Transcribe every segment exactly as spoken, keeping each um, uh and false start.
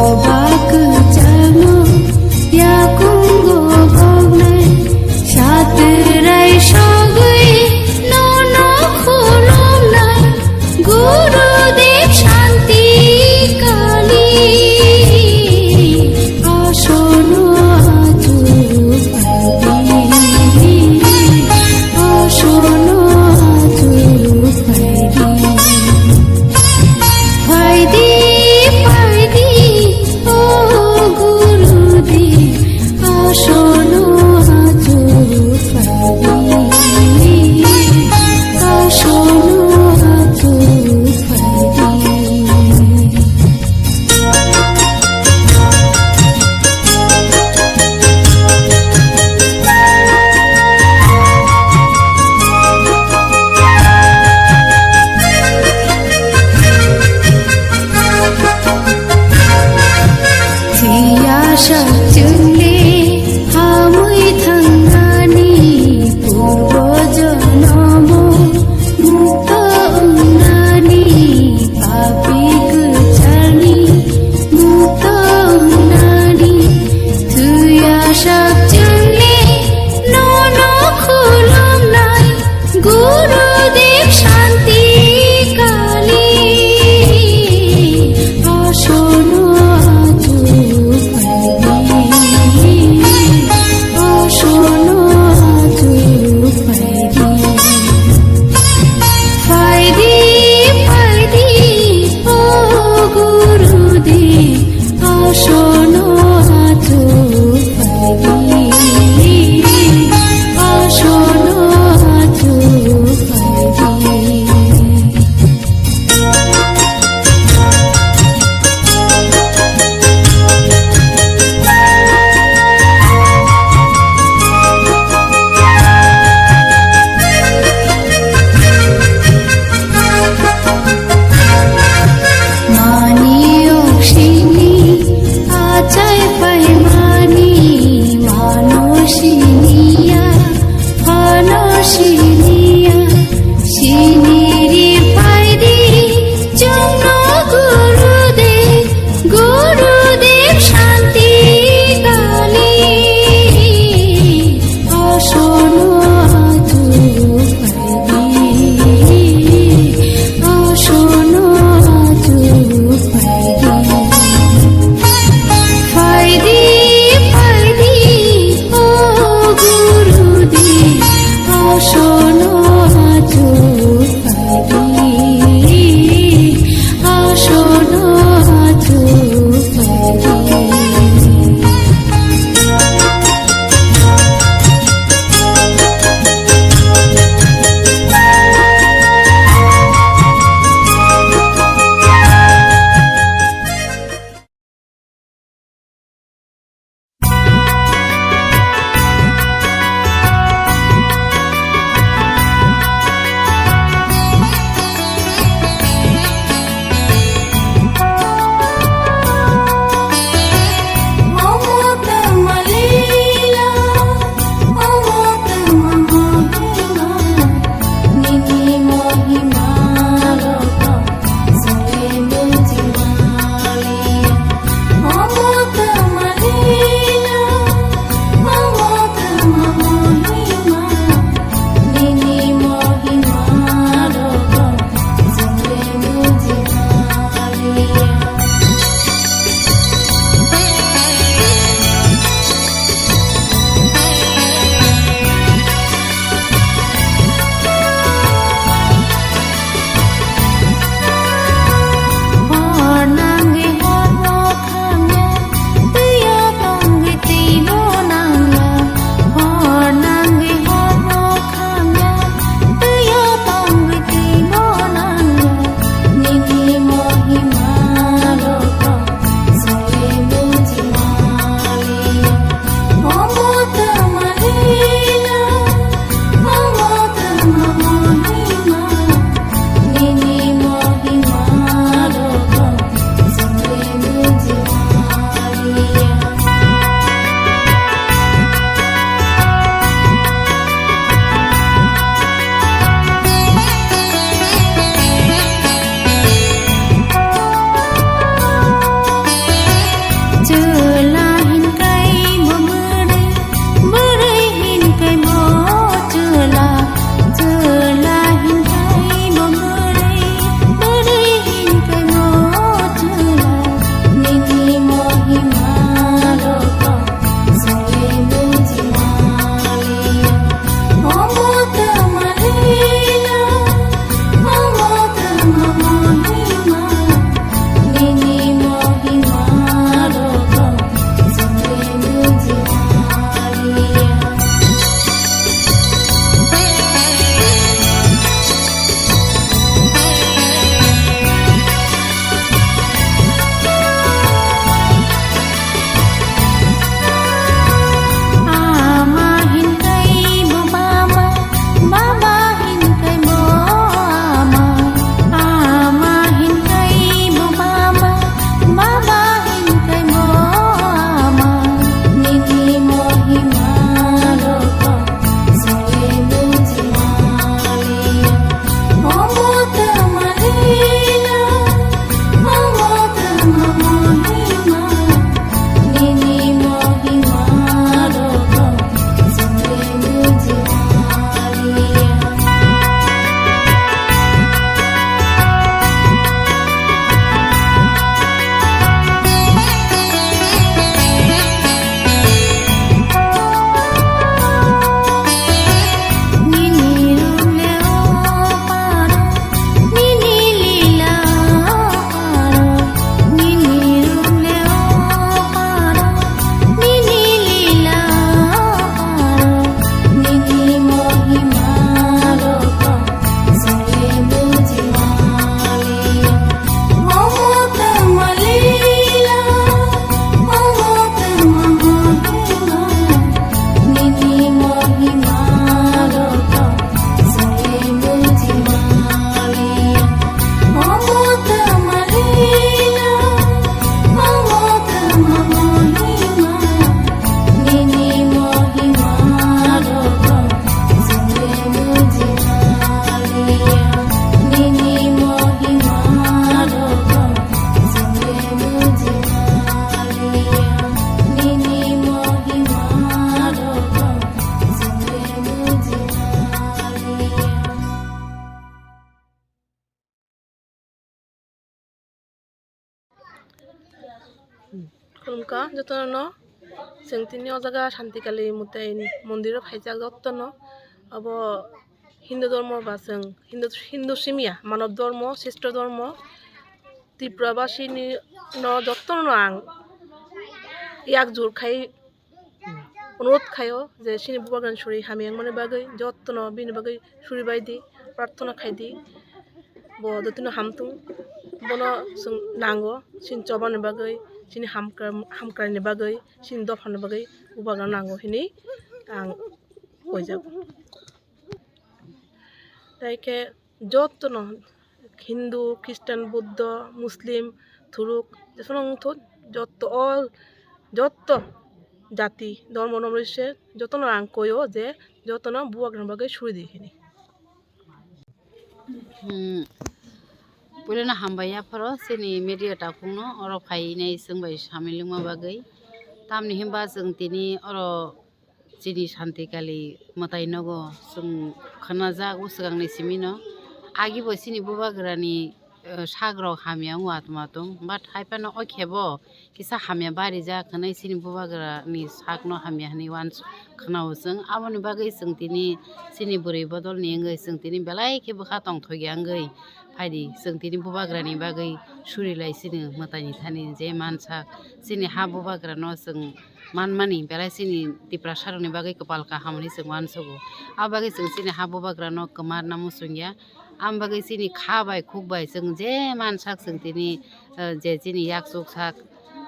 Oba kwchangno yakungo bognai, satrai sogwi nono khulumnai, Gurudev Shanti Kali. Asono achuk phaidi, asono achuk phaidi. Phaidi, phaidi, o Gurudev, asono achuk phaidi, asono achuk phaidi. Thwiyasak chwngni hamwi thangnani purbo jonomo mukto wngnani, papi kwcharni mukto wngnani, thwiyasak chwngni nono khulumnai, Gurudev Shanti Kali, asono achuk phaidi, Khulumkha jotono, chwng tini o jaga Shanti Kali Mwtai mondiro phaijak jotono. Abo Hindu dhormo ba chwng Hindu, Hindu simya, manob dhormo, sreshto dhormo. Tripura basini no jotono ang yak jur khai onurodh khaio je chini bubagrani suri hamya wngmani bagwi jotono bini bagwi suri bai di, prarthana khai di, bo jotono hamtung, bono chwng nango chini chobani bagwi, chini hamkra-, hamkraini bagwi, chini dophani bagwi bubagra nango hinwi ang koijago. Tai khe jotono Hindu, Christian, Buddha, Muslim, Thuruk, jephano wngthu, jotto all, jotto jati, dhormo nomrwi se jotono ang koio je jotono bubagrani bagwi suri di hini. Hmm. Puilano hambai yapharo chini media takhukno oro phainai chwng bai samilwngma bagwi. Tamni hinba chwng tini oro chini Shanti Kali mwtai nogo chwng khwnajak o swkangni simino. Agibo chini bubagrani, eh, sakrok hamya wng watma tong, but haiphano o khebo kisa hamya barijak hwnwi chini bubagrani sakno hamya hwnwi uans-, khwnao chwng. Aboni bagwi chwng tini chini bwrwi bodolni wngwi chwng tini belai khe bwkha tongthokya wngwi phaidi. Chwng tini bubagrani bagwi suri lai chini mwtaini thani je mansak chini ha bubagrano chwng manmani belai chini Tiprasarokni bagwi kwpal kaham hwnwi chwng uansugo. Abo bagwi chwng chini ha bubagrano kwmarna muchungya. Amo bagwi chini kha bai khuk bai chwng je mansak chwng tini, eh, je chini yak chuksak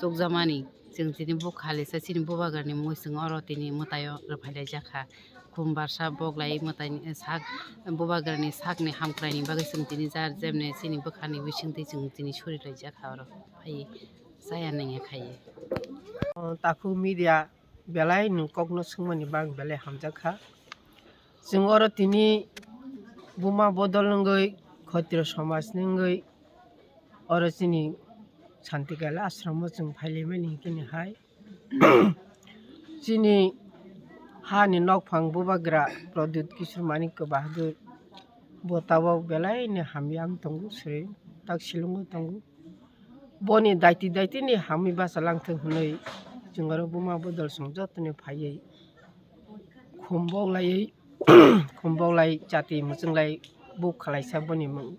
chukjakmani chwng tini bukhalisa chini bubagrani mungwi chwng oro tini mwtaio rwphailaijakha. Khum barsa boklai mwtaini sak, bubagrani sakni hamkraini bagwi chwng tini jar jemne chini bwkhani bisingtwi chwng tini surilaijak ha oro phaiwi chaya nangya khaiwi. O takhuk media belai nwng kokno swngmani bagwi belai hamjak kha. Chwng oro tini buma bodol wngwi khotiro somajni wngwi oro chini Shanti Kali ashromo chwng phailaimani hinkhe ni hai. Chini hani nokphang bubagra Pradyut Kishore Manikya Bahadur bo tabok belai ni hamya wng tongo, sri tak silungwi tongo. Boni daiti daiti ni hamwi bacha langthwng hwnwi chwng oro buma bodol chwng joto ni phaiwi khum boklaiwi, khum boklai chati mwchwnglai buk khwlaisa boni mung.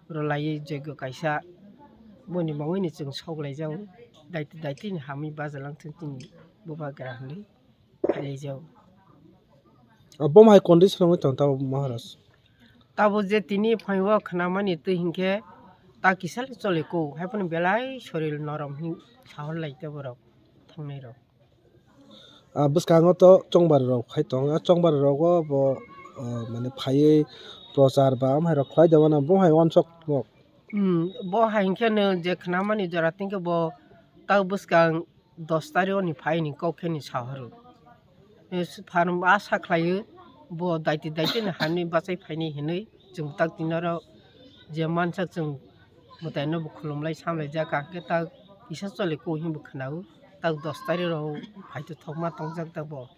Rwlaiwi joigo kaisa boni mungwi ni chwng sok laijao, daiti daiti ni hamwi bacha langthwng chini bubagra hwnwi phailaijao. Abo hai condition wngwi tong tabo Maharaj. Tabo je tini phaio khwnamani twi hinkhe ta kisa le chole ko, haiphano belai soril norom hin sahor lai tei borok thangnai rok. Ah, bwskango to chongbari rok phai tong, ah, chongbari rogo bo, ah, mane phaiwi prochar ba amhai rok khlai de mano, bo hai wansok rok. Hmm, bo hai hinkhe no je khnamani jora tengkhe bo tak bwskang dos tarikh ni phaini kok khe ni sahoro. Eh, phan asa khlaio bo daiti daiti ni hani bachai phaini hinwi chwng tak tini oro je mansak chwng mwtai no bo khulumlai samlai jak, hwnkhe tak kisa chole ko hinwi bo khwnao. Tak dos tarikh rok phaito thokma tongjak ta bo.